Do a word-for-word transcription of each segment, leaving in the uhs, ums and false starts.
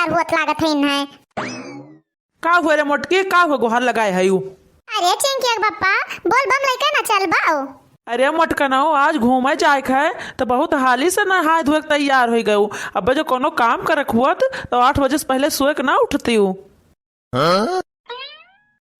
तैयार होत लागत है इन्हें। का हुआ रे मोटकी, का हुआ गोहार लगाए है यू? अरे चिंकिया के बप्पा, बोल बम लइके ना चलबो। अरे मोटकनऊ, आज घूमे जाए के है, तो बहुत हाली से नहाए धोए के तैयार हो गयू। अब जो कोनो काम करे के हुअत, तो आठ बजे से पहले सोए के ना उठती हूँ।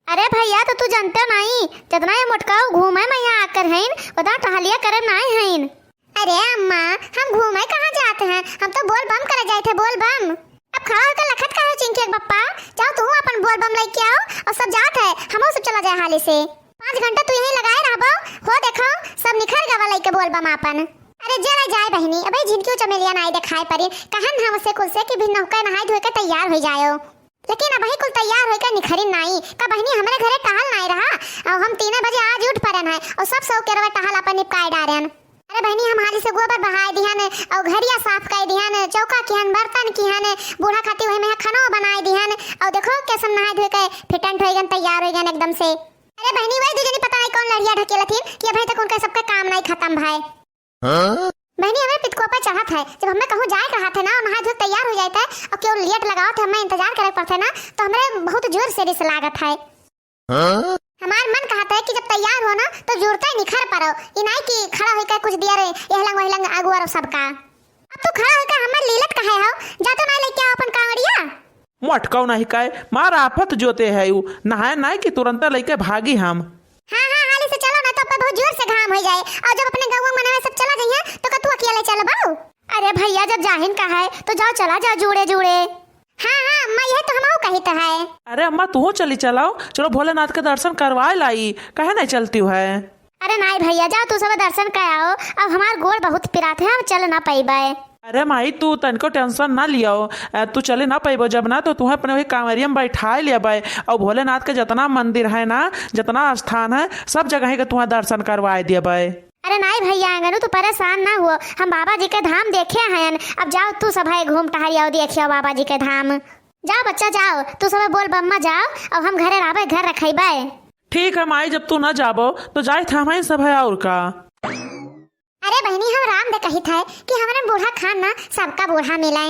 अरे भैया, तो तू जानते नहीं, जितना ये मोटकाऊ घूमे में यहाँ आकर हईन, उतना टहलिया करे नाई हईन। अरे अम्मा, हम घूमे कहाँ जाते हैं, हम तो बोल बम करे जाए थे, बोल बम। अब खड़ा होकर लखत का है चिंकिया के बप्पा, जाओ तू अपन बोल बम लेके आओ और सब जात है, हमहू सब चला जाए हाली से। पाँच घंटा तू यहीं लगाए रहबो, हो देखो सब निखर गवा लेके बोल बम आपन। अरे जरा जाए बहिनी, अबे झिनकी चमेलिया नाई दिखाई पड़ी, कहन हम उसे कुल से कि भी नौका नहाए धोए के तैयार हो जायो। लेकिन अबही कुल तैयार होइके निखरिन नाई। का बहिनी हमरे घरे टहल नाई रहा? अउ हम तीने बजे आज उठ परन है अउ सब सौ केरवा टहल अपन निपकाए डारेन। अरे बहिनी हम हाली से गोबर बहाए दिहन अउ घरिया साफ कर दिहन, चौका किहन, बर्तन किहन, बूढ़ा खाती वही में खानो बनाए दिहन। अउ देखो कैसन नहाए धोए के फिटंट होइगन, तैयार होइगन एकदम से। अरे बहिनी वही दू जनी पता नहीं कौन लड़िया ढकेलथिन कि अबही तक उनका सबका काम नाई खत्म भाई। बहिनी, हमरे पितकोपा चढ़त है, जब हमें कहूँ जाए के रहत है ना, नहा धो के तैयार हो जात है, और केहू लेट लगावत है, हमें इंतजार करे के पड़त है ना, तो हमरे बहुत जोर से रिस लागत है। हमार मन कहत है कि जब तैयार हो ना, तो जुरते निखर पड़ो, ई नाई कि खड़ा होइके कुछ दिया रे, यह लंग वह लंग आगू और सबका। अब तू खड़ा होइके हमर लीलत काहे हो, जा तो ना लेके आओ अपन कांवड़िया। मटकाऊ नहीं काय, मार आफत जोते है यू, नहाए नाई कि तुरंत लइके भागी हम। हाँ, हाँ, हाली से चलो ना, तो अब बहुत जोर से घाम हो जाए। और जब अपने गौवा मनवा सब चला जाइए, तो का तू अकेले चलबो? अरे भैया, जब जाहिन का है, तो जाओ, चला जाओ, जुड़े, जुड़े। हाँ, हाँ, अम्मा, यह तो हमहू कहित है। अरे अम्मा, तू चली चलाओ, चलो भोलेनाथ के दर्शन करवा लाई, कहे नहीं चलती है? अरे नाई भैया, जाओ तू सब दर्शन कर आओ, अब हमार गोड़ बहुत पिरात है, हम चल ना पइबे। अरे माई, तू तनिको tension ना लियो, अ, तू चले ना पइबो, जब ना तो तुहें अपने वही कांवरिया में बैठाए लेबे, और भोलेनाथ के जितना मंदिर है ना, जितना स्थान है, सब जगह के तुहें दर्शन करवाए देबे। अरे नाई भैया, अंगनू तू परेशान ना हुओ, हम बाबा जी के धाम देखे हैं, अब जाओ तू सब है घूम टहरियाओ, देखियो बाबा जी के धाम। जाओ बच्चा जाओ, तू सब बोल बम्मा जाओ, और हम घरे रहबे, घर रखेबे। ठीक है माई, जब तू ना जाबो तो जाए थे हम सब है और का। अरे बहिनी, हम राम दे कहित है कि हमरे बूढ़ा खान ना सबका बूढ़ा मिले।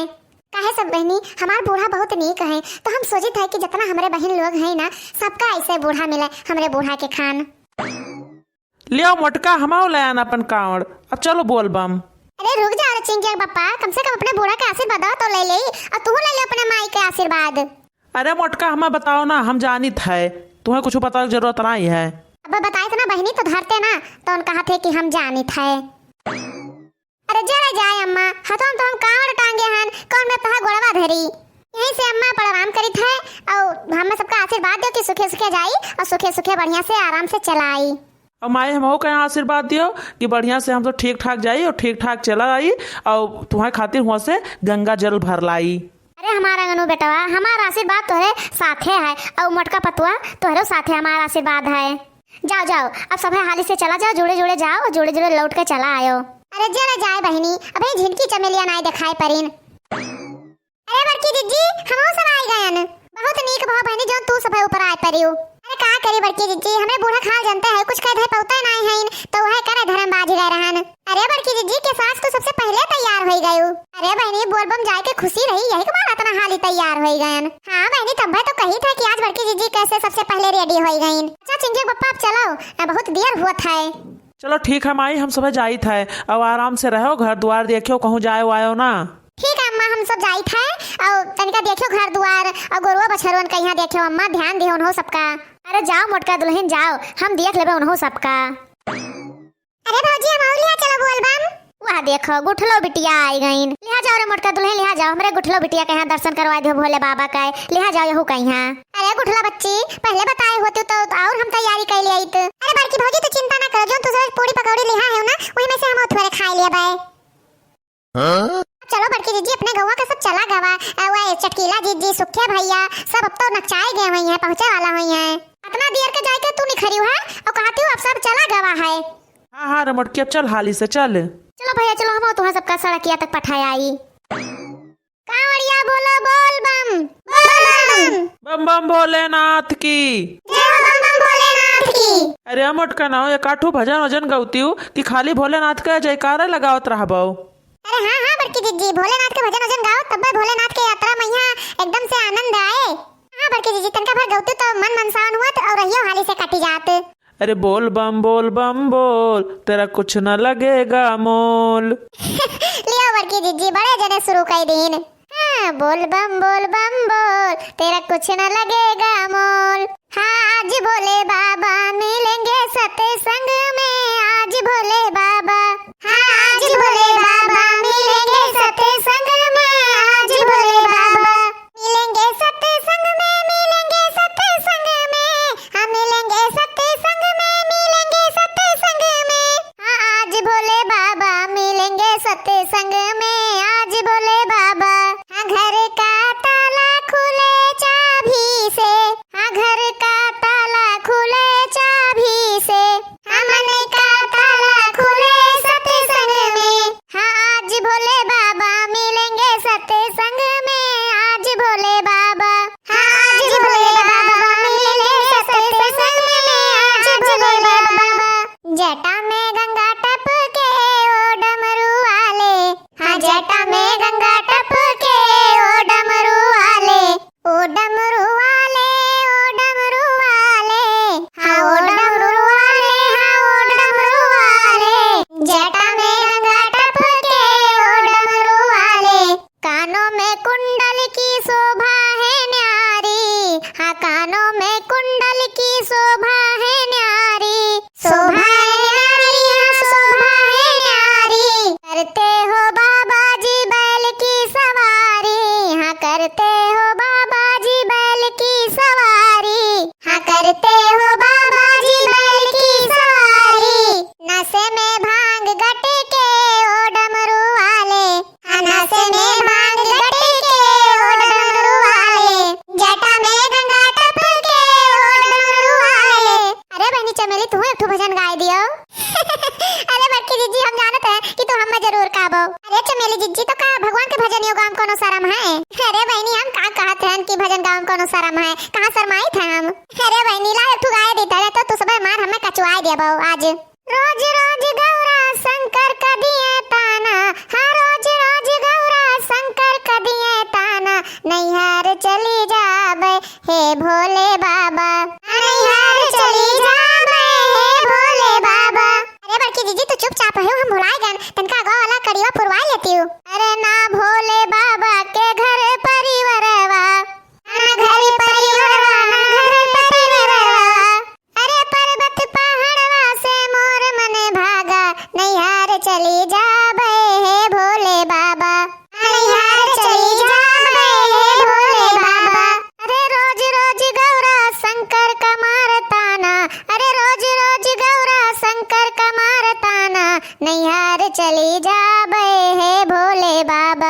काहे सब बहिनी, हमार बूढ़ा बहुत नीक है, तो हम सोचित है कि जितना हमरे बहिन लोग हैं ना, सबका ऐसे बूढ़ा मिले, हमरे बूढ़ा के खान। लियो मोटका, हमाओ ले आन अपन कांवड़, अब चलो बोल बम। अरे रुक जा रे चिंकिया के बप्पा, कम से कम अपने बूढ़ा के आशीर्वाद तो ले ले, और तू ले ले अपने माई के आशीर्वाद। अरे मोटका, हमें बताओ ना, हम जानित है, तुम्हें कुछ बतावे के जरूरत नहीं है। अब बताए थे ना बहिनी तो धरते ना, तो उन कहा थे कि हम जानित है। अरे जरा जाए अम्मा, हथवा में तो हम कांवड़ टांगे हन, कौन में तहा गोड़वा धरी। यहीं से अम्मा प्रणाम करित है, और हमें सबका आशीर्वाद दो कि सुखे सुखे जाई और सुखे सुखे बढ़िया से आराम से चलाई। और माई हमहू का यहाँ आशीर्वाद दियो कि बढ़िया से हम सब ठीक ठाक जाई और ठीक ठाक चला आई और तुम्हारे खातिर हुआ से गंगा जल भर लाई। अरे हमारा अंगनू बेटवा, हमारा आशीर्वाद तोहरे साथे है और मोटका पतुआ तोहरे साथे हमारा आशीर्वाद है। जाओ जाओ, अब सब हाली से चला जाओ, जुड़े जुड़े जाओ और जुड़े जुड़े लौट के चला आयो। अरे जरा जाए बहिनी, अबे झिनकी चमेलिया नाई दिखाई परिन। अरे बड़की जिज्जी, हमहू सब आइ गयन। बहुत नीक भवा बहिनी जौन तू सब ऊपर आइ परियो। अरे का करी बड़की जिज्जी, हमरे बूढ़ा खाल जनते है, कुछ कह धे पौते नाई हईन, तो वह करे धर्म बाज गए रहन। अरे बड़की जिज्जी के सास तो सबसे पहले तैयार होई गयू। अरे बहिनी बोलबम जाए के खुशी रही, यही के बाद इतना हाली तैयार होई गयन। हाँ बहिनी तब तो कही था कि आज बड़की जिज्जी कैसे सबसे पहले ready होई गईन। अच्छा चिंकी पप्पा अब चलो, बहुत देर हुआ था। चलो ठीक है माई, हम सब जाइत है, अब आराम से रहो, घर द्वार देखियो, कहूँ जायो आयो ना। ठीक है अम्मा, हम सब जाइत है और तनिका देखियो घर द्वार और गोरुआ बछरुअन का यहाँ देखियो अम्मा, ध्यान दियो उन्हों सबका। अरे जाओ मोटका दुल्हन जाओ, हम देख लेबे उन्हों सबका। अरे भौजी हम और लिहा चलो बोलबम। वह देखो गुठलो बिटिया आई गईन। लिहा जाओ रे मोटका दुल्हन, लिहा जाओ, हमरे गुठलो बिटिया के यहाँ दर्शन करवा दियो भोले बाबा का, लिहा जाओ यहू का यहाँ। अरे गुठला बच्ची, पहले बताए होते तो और हम तैयारी कर ले आइत। अरे बड़की भौजी तू चिंता ना करो, जो तू सब पूड़ी पकौड़ी लिहा है ना, वही में से हम थोड़े खा लिया बाय। हाँ? चलो बड़की जीजी, अपने गौवा का सब चला गवा, अ, वह चटकीला जीजी, सुखिया भैया, सब अब तो नचाए गए हुई हैं, पहुँचे वाला हुई हैं। इतना देर के जाए के तू निखरी है और कहती हूँ अब सब चला गवा है। हाँ, हाँ, रे मोटकी, अब चल हाली से, चल। चलो भैया, चलो, हम तुम्हें सबका सड़किया तक पठाए आई। कांवड़िया बोलो, बोल बम, बोल बम। बम बम भोलेनाथ की। जय हो बम बम भोलेनाथ की। अरे मोटका ना हो, एक आठू भजन वजन गौती हूँ कि खाली भोलेनाथ का जयकारा लगावत रहबो। अरे हाँ, हाँ, बड़की जिज्जी, भोलेनाथ के भजन वजन गाओ, तब्बे भोलेनाथ के यात्रा मइहाँ एकदम से आनंद आए। हाँ, बड़की जिज्जी, तनका भर गउतू तो मन मनसावन हुआ तो और रहियो हाली से कटी जात। अरे बोल बम, बोल बम, बोल, तेरा कुछ ना लगेगा मोल। लियो बड़की जिज्जी, बड़े जने शुरू कइ दीन। हाँ, बोल बम, बोल बम, बोल, तेरा कुछ ना लगेगा मोल। हाँ, आज भोले बाबा मिलेंगे सत्संग में, आज भोले बाबा। हाँ, आज भोले बाबा मिलेंगे सत्संग में, आज भोले बाबा। मिलेंगे सत्संग में, मिलेंगे सत्संग में, हाँ, मिलेंगे सत्संग में, मिलेंगे सत्संग में। हाँ, आज भोले बाबा मिलेंगे सत्संग में, आज भोले बाबा। हाँ, घर का ताला खुले चाबी से, हाँ, घर का ताला खुले चाबी से, हाँ, मन का ताला खुले सत्संग में। हाँ, आज भोले बाबा मिलेंगे सत्संग में, आज भोले बाबा। हाँ, आज भोले बाबा मिलेंगे सत्संग में, आज भोले बाबा। जटा में गंगा टपके ओ डमरू वाले, हाँ, जटा में गंगा टपके ओ डमरू वाले, ओ डमरू वाले, ओ डमरू वाले, हाँ, ओ डमरू वाले, हाँ, ओ डमरू वाले। जटा में गंगा टपके ओ डमरू वाले। कानों में कुंडल की शोभा है न्यारी, हाँ, कानों में कुंडल की शोभा है न्यारी। शोभा है न्यारी, हाँ, शोभा है न्यारी। करते हो बाबा जी बैल की सवारी, हाँ, करते हो बाबा जी बैल की सवारी, हाँ, करते हो बाबा जी बैल की सवारी। नशे में भांग गटके ओ डमरू वाले, हाँ, नशे में भांग गटके ओ डमरू वाले, जटा में गंगा टपके ओ डमरू वाले। अरे बहिनी चमेली, तू एक ठो भजन गाय दियो। अरे बड़की जिज्जी, हम जानत हैं कि तू हमें जरूर कहबो। अरे चमेली जिज्जी, तो का भगवान के भजन यो गाम कोनो शरम है? अरे बहिनी, हम का कहत हन कि भजन गाम कोनो शरम है, कहाँ शरमाइत है हम? अरे बहिनी, ला एक ठो गाय देता है तो तू सब मार हमें कचवाए देबो आज। रोज रोज गौरा शंकर का दिए ताना, हाँ, रोज रोज गौरा शंकर का दिए ताना, नैहर चली जाबे हे भोले बाबा, नैहर चली जाबे हे भोले बाबा। अरे बड़की जिज्जी, तू चुपचाप हो, हम भुलाए गन, तनका अगवा वाला कड़ीवा पुरवाए लेतिउ। अरे ना भोले बाबा के घर परिवरवा, ना घर परिवरवा, ना घर परिवरवा। अरे पर्वत पहाड़वा से मोर मन भागा, नैहर चली जाबे हे भोले बाबा, नैहर चली जाबे हे भोले बाबा। अरे रोज रोज गौरा शंकर का मार ताना, अरे रोज रोज गौरा शंकर का मार ताना, नैहर चली जाबे हे भोले बाबा।